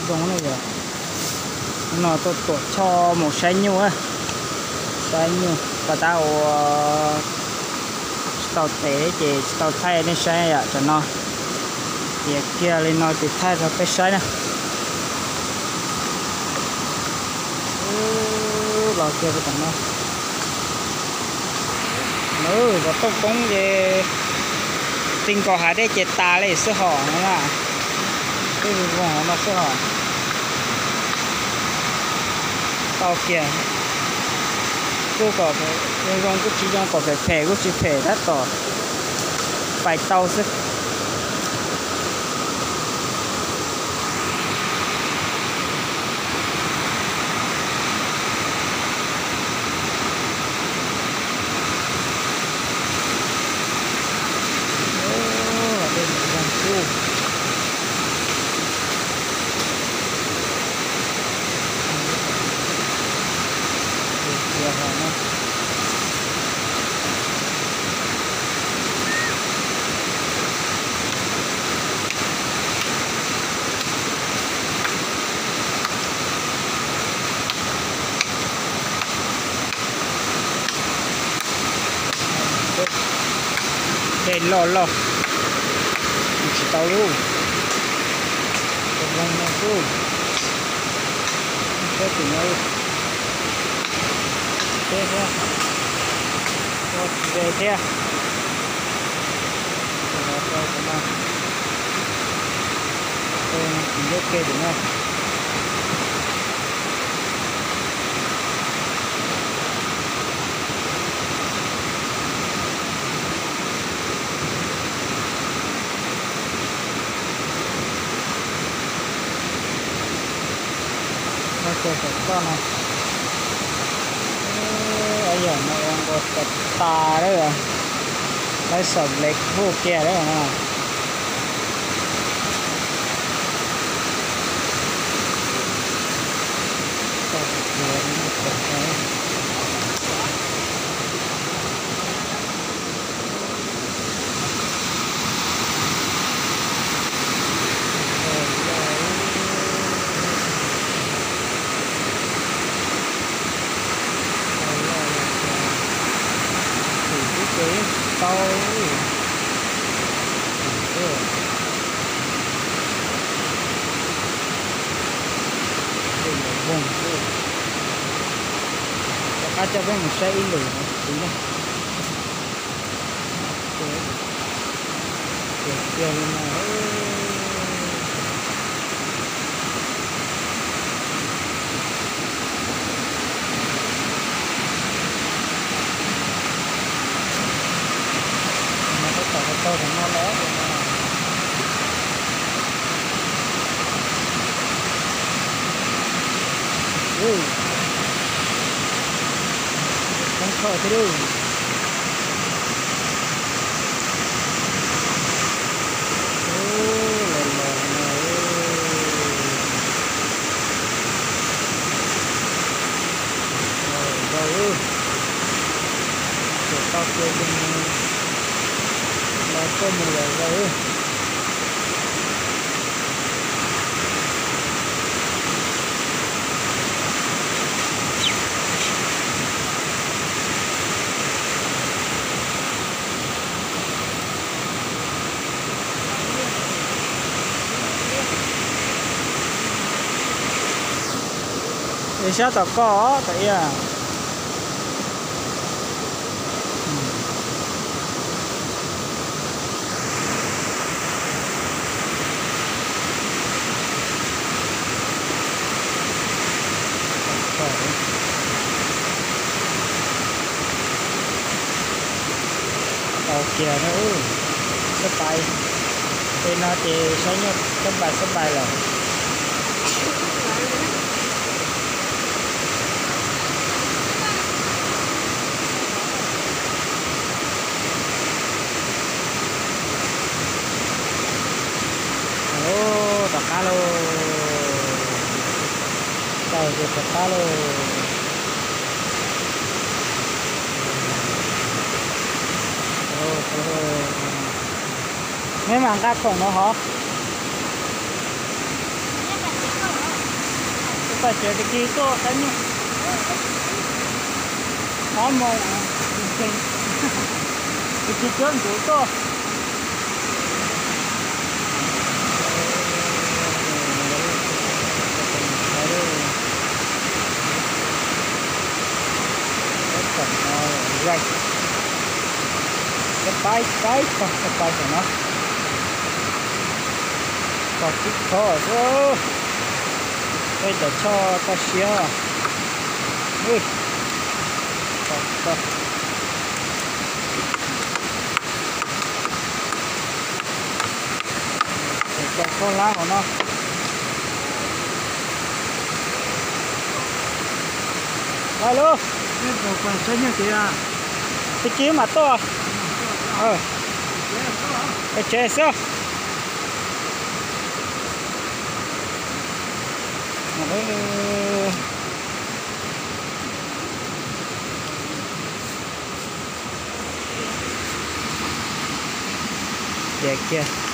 Zoo na yom. No tuaj tuam choj mus saib nyuj, saib nyuj pas tab ua tsis tau tev ces tsis tau thaij nej saib yom. Tam no tiav kiag li no ces thaij rau peb saib na. Los kiag rau tom no. Zov tooj koob ces txij nkaus hav dej ces tas li xwb hos no na. Twb zoo hov no xwb hos. Tau kiag. Kuj kom zoo zoo kuj tsis zoo, kom phem phem kuj tsis phem, tab tom pais tau xwb. Dej loj loj, tsis tau lub. Zoo no xwb. Saib tim no, tsis ze thiab. Rau tim no, tim ntiab ke tim no. Cov tom toj no, yam no ua nkaus tas tas lawm, lawv xaum nplev huj kiag lawm no. Tsis tau. Dej nyob voog xwb. Rov qab coj peb mus saib ib lwm no kuv na. Tiag tiag li no. Tab tom tau tau no los no. Koob kho thiab lauj. Los los no. Los zaus, tau kiag ces los tuaj mus los zaus. Sab tom koj tom iab. Tau kiag na. Xab pais, tej no ces saib nyuj xab pais xab pais lawm. Rov qab lauj. Tau ces rov qab lauj. Neb mam nqa khoom no hov. Tsev tag kis tuaj qab nyuj, ob moos, tag kis cuab ntxuv tuaj. Pab pab tog, pab pab saum no, tog tib kho xwb. Peb cov choj toj siab. Ces cov khaub hlab hauv no. Lawm lauj, tag kis mam tuaj. Pem tsev xwb. Ces kiag